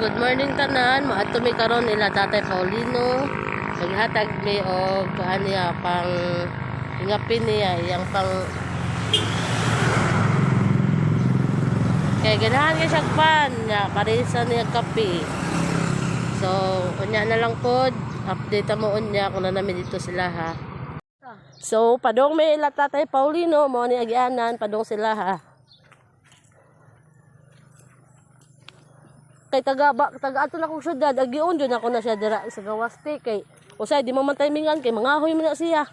Good morning tanan. Moadto mi karon nila Tatay Paulino. Maghatag mi og kuan niya pang ingapin niya iyang pang kay ganahan kay siyang pan niya karisa niya kape. So, unya na lang pod. Update mo unya kung na namin dito sila ha. So, padong may ila Tatay Paulino, mo ni agianan, padong sila ha. Kay taga ba, taga ato na kong syudad, agion jud ako na siya dira sa gawas te kay usay di mo man timingan kay mangahoy man na siya.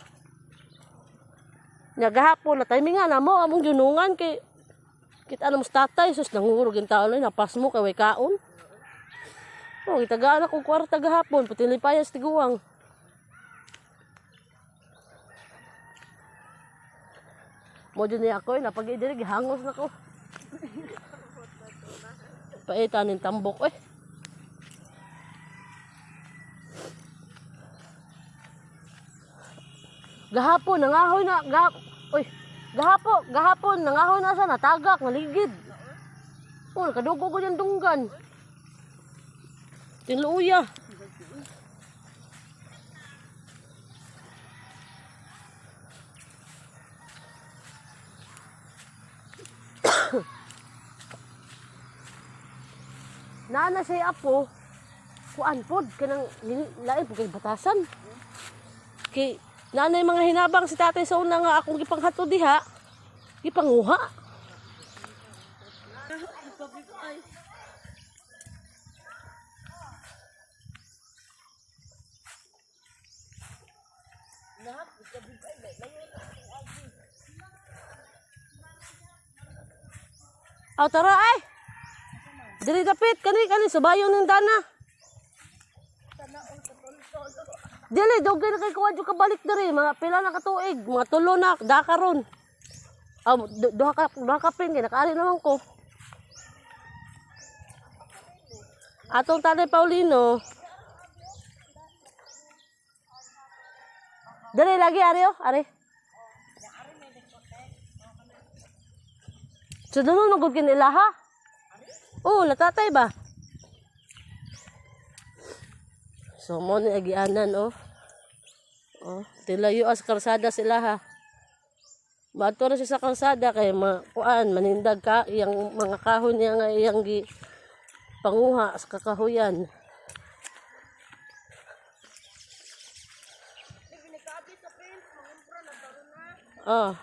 Nya gahapon na timingan na mo among junungan kay kita na mo sa tatay sus nangurog yung tao na napasmo kay way kaon. Oh, gitagaan ako kwarta gahapon puti lipayas tiguang. Mo jud niya ako eh, napag-idiri gihangos na ko. Paitan ning tambok eh. Gahapon nangahoy na gahap Uy, gahapon nangahoy na siya natagak naligid. Oh, nakadugo ko yung dunggan. Tinuya. Naana siya apo, kuan pod kanang lain pod kay batasan. Kay naanay mga hinabang si tatay sa una nga akong gipanghatod diha, gipanguha. Aw tara ay. Dili dapit kani kani subayon ning dana. Dili dugay na kay kuha jud kabalik diri mga pila na ka tuig, mga tulo na da karon. Aw duha ka pin kay nakaali naman ko. Atong Tatay Paulino. Dili lagi ari oh, ari. So doon magud kinila ha. Oh, latatay ba? So mo ni agianan oh. Oh, tilayo as kalsada sila ha. Maadto ra siya sa kalsada kay ma kuan manindag ka iyang mga kahon niya nga iyang gi panguha sa kakahuyan. Ah.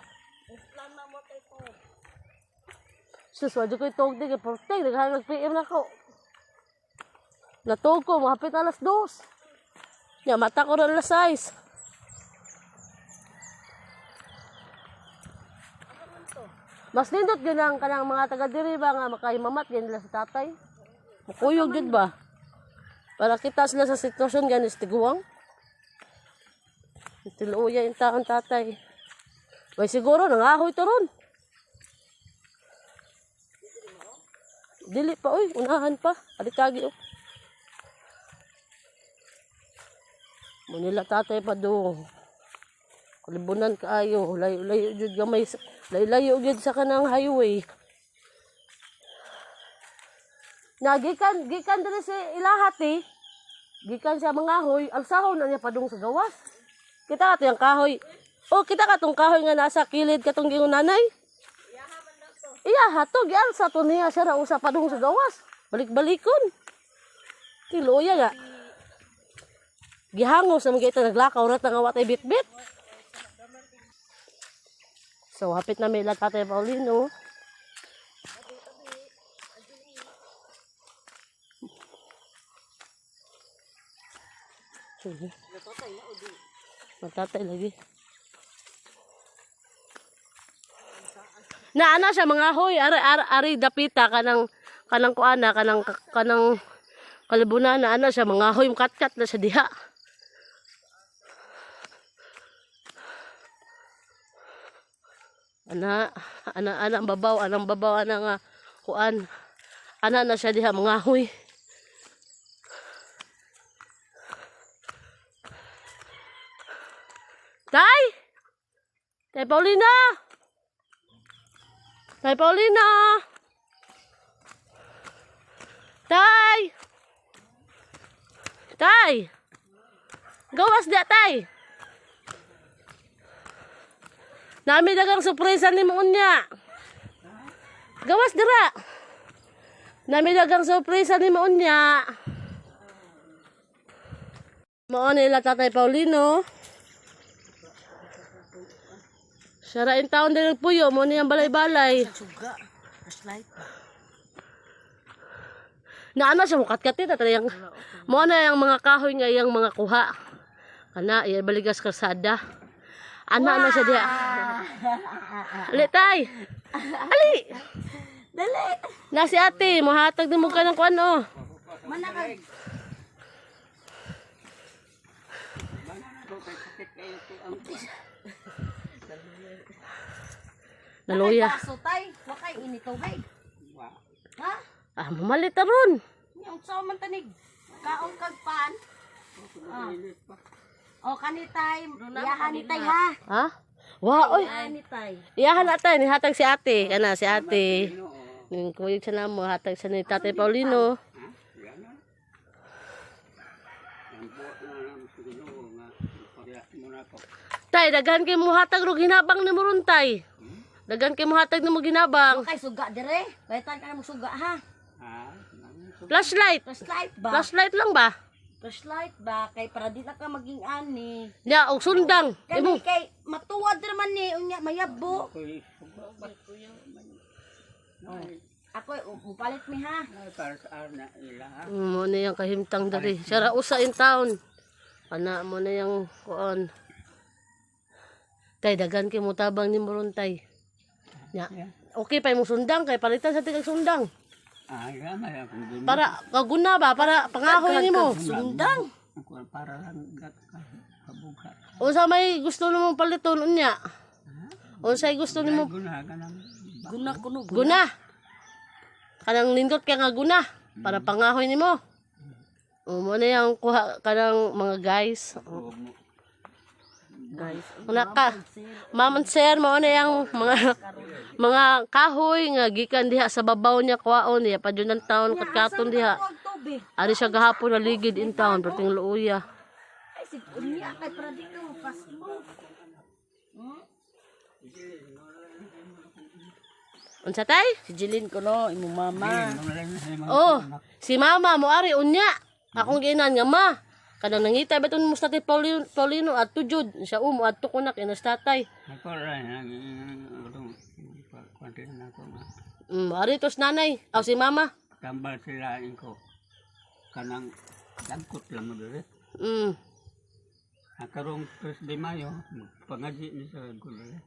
Sus, wadyo ko'y tuog di, kay Porte, naghanag PM na ko. Natuog ko, mahapit 2:00. Ya, mata ko rin 6:00. Mas nindot yun ang kanang mga taga diri ba nga makahimamat yan nila sa tatay. Makuyog yun ba? Para kita sila sa sitwasyon ganis tiguang. Tiluya yung taong tatay. May siguro nangahoy to ron. Dili pa oy, unahan pa. Alikagi oh. Manila tatay pa do. Kalibunan kaayo, layo-layo jud gamay, layo-layo jud sa kanang highway. Na gikan gikan diri si Ilahati. Gikan sa mga hoy, alsahon na niya padung sa gawas. Kita kato yung kahoy. Oh, kita katong kahoy nga nasa kilid katong gingon nanay. Iya hato gialsa to niya siya ra usa padung sa gawas. Balik-balikon. Tiluya nga. Gihangos na mga ito naglakaw ra ta nga watay bitbit. So hapit na may Tatay Paulino. Sige. Matatay lagi. Na ana siya mga hoy, ari ari, ari dapita kanang kanang kuana kanang kanang kalibunan na ana siya mga hoy katkat na siya diha. Ana ana ana ang babaw, anang babaw ana nga kuan. Ana na siya diha mga hoy. Tay! Tay Paulina! Tay Paulina! Tay! Tay! Gawas dia, tay! Nami dagang surpresa ni mo unya. Gawas dira. Nami dagang surpresa ni mo unya. Mao nila Tatay Paulino. Siya ra in taon din puyo, mo niyang balay-balay. Suga. Flashlight ba? Naana siya mukat-kat tatay yang mo na yung mga kahoy nga iyang mga kuha. Kana iya baligas kalsada. Ana na siya diha. Ali tay. Ali. Dali! Na si ate, mohatag din mo ka ng kuan oh. Manakag. Naluya. Baso tay. Wakay init tubig. Ha? Ah, mamalit ta ron. Nya unsa man tanig? Kaon kag pan. Ah. O kanitay, yahan ni tay ha. Ha? Wa oy. Yahan ni tay. Iyahan na tay, nihatag si ate. Kana si ate. Ning kuyog siya na mo, hatag siya ni Tatay Paulino. Tay, daghan kay mo hatag rog hinabang nimo ron tay. Daghan kay mo hatag nimo ginabang. Wakay suga dire. Bayitan ka na mo suga ha. Flashlight. Flashlight ba? Flashlight lang ba? Flashlight ba kay para di na ka maging ani. Nya og sundang. Kani kay matuwad raman ni unya mayabo. Ako mupalit mi ha. Mo na yung kahimtang diri. Siya ra usa in town. Ana mo na yung kuan. Tay, daghan kay mo tabang nimo ron tay. Nya. Okay pa imong sundang kay palitan sa tigag sundang. Para kaguna ba para pangahoy nimo. Sundang. Para lang kabuka. Unsa may gusto nimo paliton unya? Unsay gusto nimo Guna ka ng Guna kuno. guna? Kanang nindot kay nga guna para pangahoy nimo. O mo na yung kuha kanang mga guys. Guys, Una ka. Ma'am and sir, mao na yung mga kahoy nga gikan diha sa babaw niya kuwaon niya pa ng town katkaton diha. Ang tubig. Ari siya gahapon naligid in town perting luoya. Ay sig unya kay para di ka pasmo. Unsa tay? Si Jeline ko no, imong mama. Oh, si mama mo ari unya. Akong giinan nga ma. Kanang nangita ba mo sa tatay Paulino, Paulino adto jud siya mo adto ko na kay nas tatay. Ako ra nang utong kwanti na ako nga. Ari tos nanay, aw si mama. Tambal sila ko kanang dagkot lang mo diri. Ang karong 3 de Mayo, pangaji ni sa ko diri.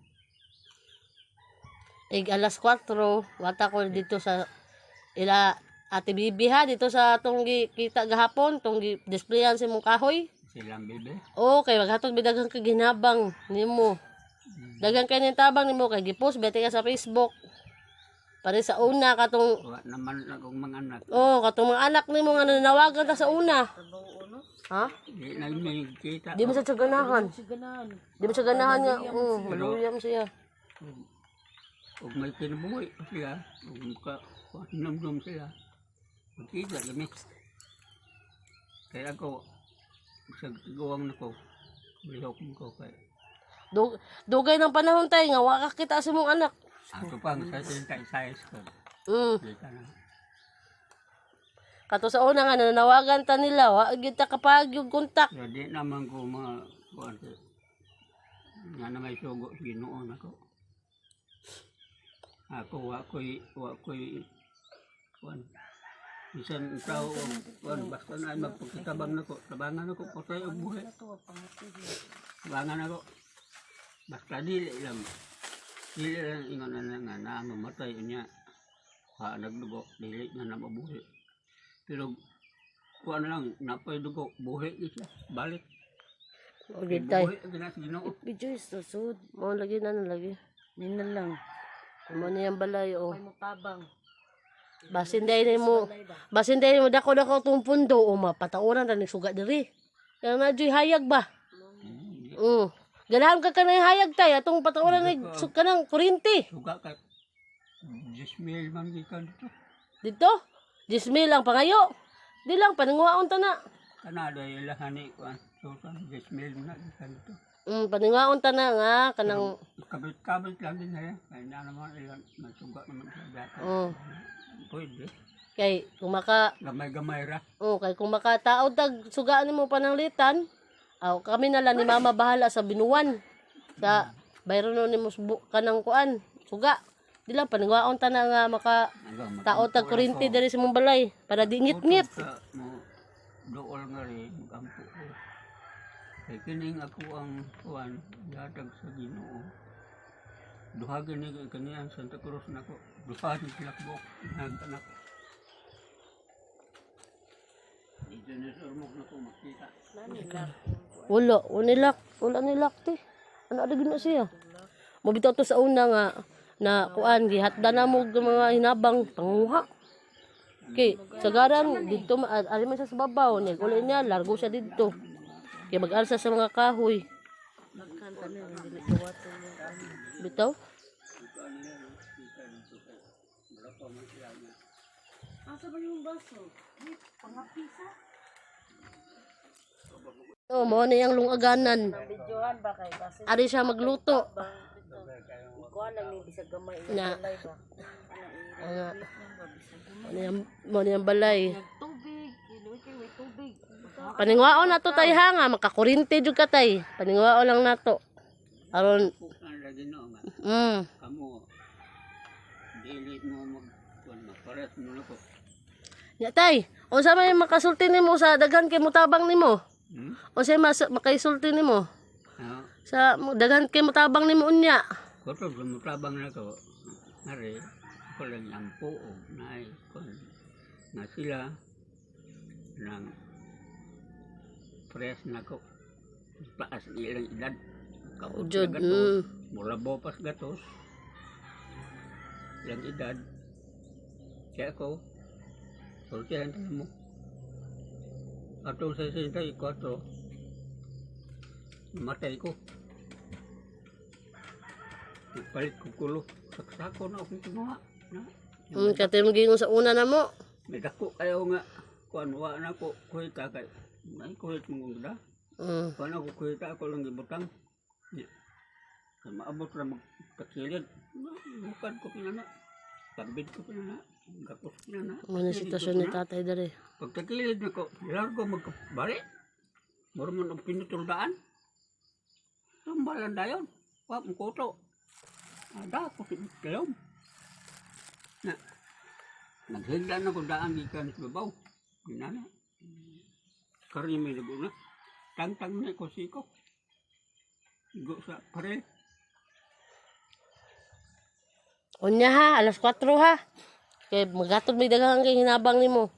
Ig alas 4, wata ko dito sa ila Ate Bibi ha, dito sa tong kita gahapon, tong gi displayan sa imong kahoy. Silang bebe. Okay, maghatod bidagang kag ginabang nimo. Daghang kay ning tabang nimo kay gipost bete ka sa Facebook. Pare sa una katong Wa naman akong mga anak. oh, katong mga anak nimo nga nanawagan ta sa una. Ha? Di na may kita. Di mo sa ganahan. Di mo sa ganahan nga. Maluyam siya. Ug may kinabuhi pa sila. Ug ka namdom sila. Magkita kami. Kaya ako sa guwang nako bilok mo ko kay Dugay ng panahon tay nga wa ka kita sa imong anak. ato pang sa 36 ko. Kita na. Kato sa una nga nananawagan ta nila, wa gyud ta kapag yung kontak. Pero di naman ko mga kuan kay nga na may sugo sa Ginoo nako. Ako wa ko'y kuan bisan tao o kuan basta na ay magpagkatabang nako, tabangan ako patay og buhi. Tabangan ako. Basta dili lang. Dili lang ingon na nga na mamatay unya. Ha nagdugo dili na na mabuhi. Pero kuan lang napay dugo buhi gyud siya balik. O gyud tay. Buhi gyud na sa Ginoo. Video susud. Mo lagi na na lagi. Nina lang. Mo na yung balay oh. May mutabang. Basin dahil nimo. Basin dahil mo dako dako tong pundo o mapatauran ra ning suga diri. Kaya na joy hayag ba? Ganahan ka kanang hayag tay atong patauran ni suga kanang kuryente. Suga ka 10,000 man gikan dito. Dito. 10,000 ang pangayo. Di lang pananguhaon ta na. Kanada ilahan ni kuan. Susan, 10,000 na gikan dito. Paningaon ta na nga kanang Kabit-kabit lang din eh. Kaya na naman ilan, masuga naman sa data. Oh, Pwede. Kay kung maka Gamay-gamay ra. Oh, kay kung makataod tag sugaan nimo pananglitan, aw kami na lang ni Mama bahala sa binuan. Sa bayron nimo kanang kuan, suga. Di lang paningaon ta na nga maka Aga, taod tag kuryente diri sa imong balay para di ngit-ngit. Sa mo dool nga rin, magampo ko. Kay kining ako ang kuan, yatag sa Ginoo. Duha gani kay kaniang Santa Cruz nako. Duha ni sila kabuk, nag anak. Dito na sa ormok nako makita. Wala, wala nilak, wala nilak ti. Ano ada gina siya? Mobitaw to sa una nga na kuan gihatda na mo og mga hinabang panguha. Kay sagaran didto ari man siya sa babaw niya uli niya largo siya didto. Kay mag-alsa sa mga kahoy. Bitaw? Asa ba yung baso? Pangapisa. Oh, mao na iyang lungaganan. Videohan ba kay kasi Ari siya magluto. kuan lang ni bisag gamay Na. balay ba. Ana. Mao na iyang balay. Tubig, iluwi kay way tubig. Paningwaon na to tay ha nga makakurente jud ka tay. Paningwaon lang nato. Aron Ang lagi no nga. Kamo dili mo mag kuan mapares mo nako. Ya tay, unsa may makasulti nimo sa daghan kay mutabang nimo? Hmm? Unsa may makaisulti nimo? Ha? Sa daghan kay mutabang nimo unya. Kutob sa mutabang nako. Ngari ako lang ang puog na kuan na sila nang fresh nako. Taas ang ilang edad. Kaot Jud. na gatos. Mula bopas gatos. Ilang edad. Kaya ako, sultihan tayo mo. Atong 64, namatay ko. Nagpalit ko kulo. Saksako na akong kinuha. Na, Katay mo gingon sa una na mo. may dako kayo nga. Kuan wa na ko kuhita kay. May kuhit mong da. Kuan ako kuhita ako lang gibutang. Nya. Kay maabot ra magtakilid. Bukad ko pinana. Pambid ko pinana. Gapos pinana. Mo na sitwasyon ni tatay dere. Pagtakilid na ko, largo magkabali. Mura man ang pinutuldaan. Tumbalan dayon. Wa mo kuto. Ada ko si kalom. Na. Naghigda na ko daan gikan sa babaw. Ginana. Karon may naguna. Tangtang na ko siko. Igo sa pare. Unya ha, alas 4 ha. Kay magatod may daghan kay hinabang nimo.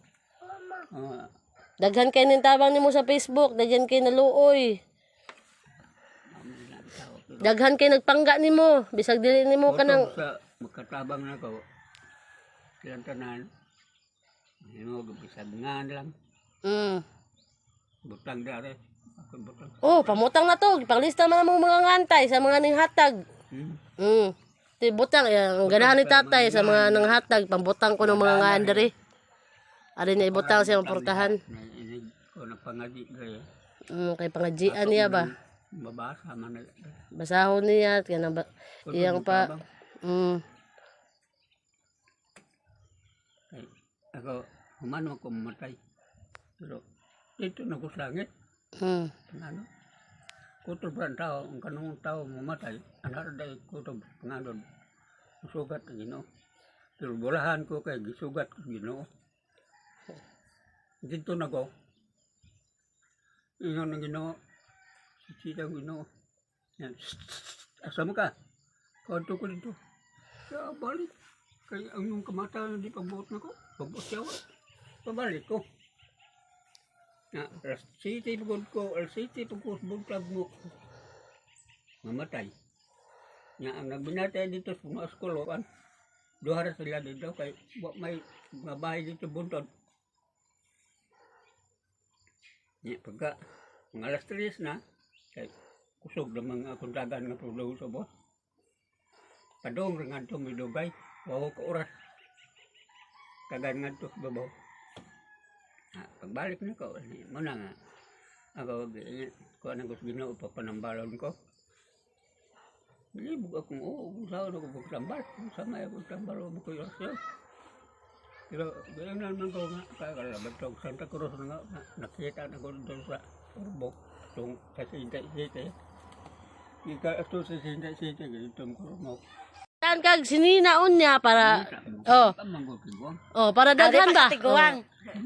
Ah, Daghan kay ning tabang nimo sa Facebook, daghan kay naluoy. Daghan kay nagpangga nimo, bisag dili nimo kanang kutob sa makatabang na ko. Silang tanan. Himo bisag nga lang. Butang dare. Ako butang. Oh, pamutang na to. Ipanglista man mo mga ngantay sa mga ninghatag. Ti butang eh, ang ganahan ni tatay sa mga nanghatag, pambutang ko ng mga ngan diri. Ari na ibutang sa portahan. Naiinig ko na pangadi dre. Kay pangajian niya ba? Mabasa man na. Basahon niya kanang ba, iyang pa. Kay ako humano ako mamatay. Pero dito na ko sa langit. Ano? Kutob ang tao, ang kanong tao mamatay, ang dahil kutob panganod. Sugat ang Ginoo. Pero bulahan ko kay gisugat ko sa Ginoo. Dito na ko. Ingon ng Ginoo. Sisita ang Ginoo. Yan. Asa mo ka? Kanto ko dito. Kaya balik. Kay ang iyong kamata hindi pagbuot na ko. Pagbuot siya. Pabalik ko. Na, alas city pagod ko, alas city pagod buntag mo. Mamatay. Nga ang nagbinatay dito sa mga eskwelahan, duha ra sila dito kay wa may mga bahay dito buntod. Nya pagka mga alas 3 na, kay kusog na mga akong dagan nga paglaw sa buwan. Padong ra ngadto may dugay, wawa ka oras. Tagan ngadto sa babaw. Ah, pagbalik nako, mo na nga. Ako, kuan ako sa Ginoo papanambalon ko. Libog akong oo, kung saan ako pagtambal. Kung sama ako tambal, ako ko yun. Pero ganyan na naman ko nga, kakalabad ko Santa Cruz na nga, nakita na ko doon sa Urbok, itong sa Sinta City. Ika ito sa Sinta City, ganitong kurmok. Tan kag sininaon niya para oh, Pamanggo-kiguang. oh, para daghan ba? Tiguang.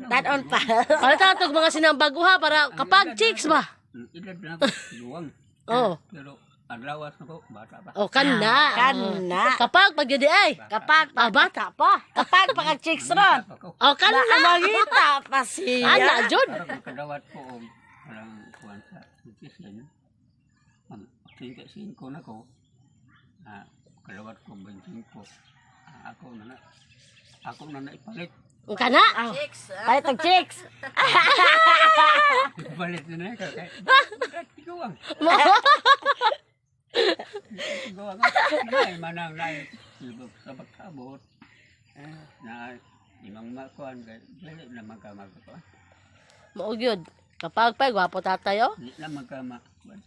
Tanon pa. Oh. Para tatog mga sinambaguha para kapag chicks ba? Edad na ako, tiguang. Oh. Pero ang lawas na ko, bata pa. Oh, kana. Kana. Kapag pagyudi ay. Kapag Ah, bata pa. kapag pa kag chicks ron. Ako, Oh, kana. Mangita pa siya. Ana jud. parang makadawat ko og parang kuan sa citizen. Ang 35 na ko. Ah, kadawat ko 25. Ah, ako na na ipalit. Kana. Palit og chicks. Ipalit na na kay kay. Tiguang. Tiguang. Nay manang nay ibog sa pagkabot. Eh, na imang makuan kay dili na man ka magkuan. Mao gyud. Kapag pa gwapo tatay oh. Dili na man ka makuan.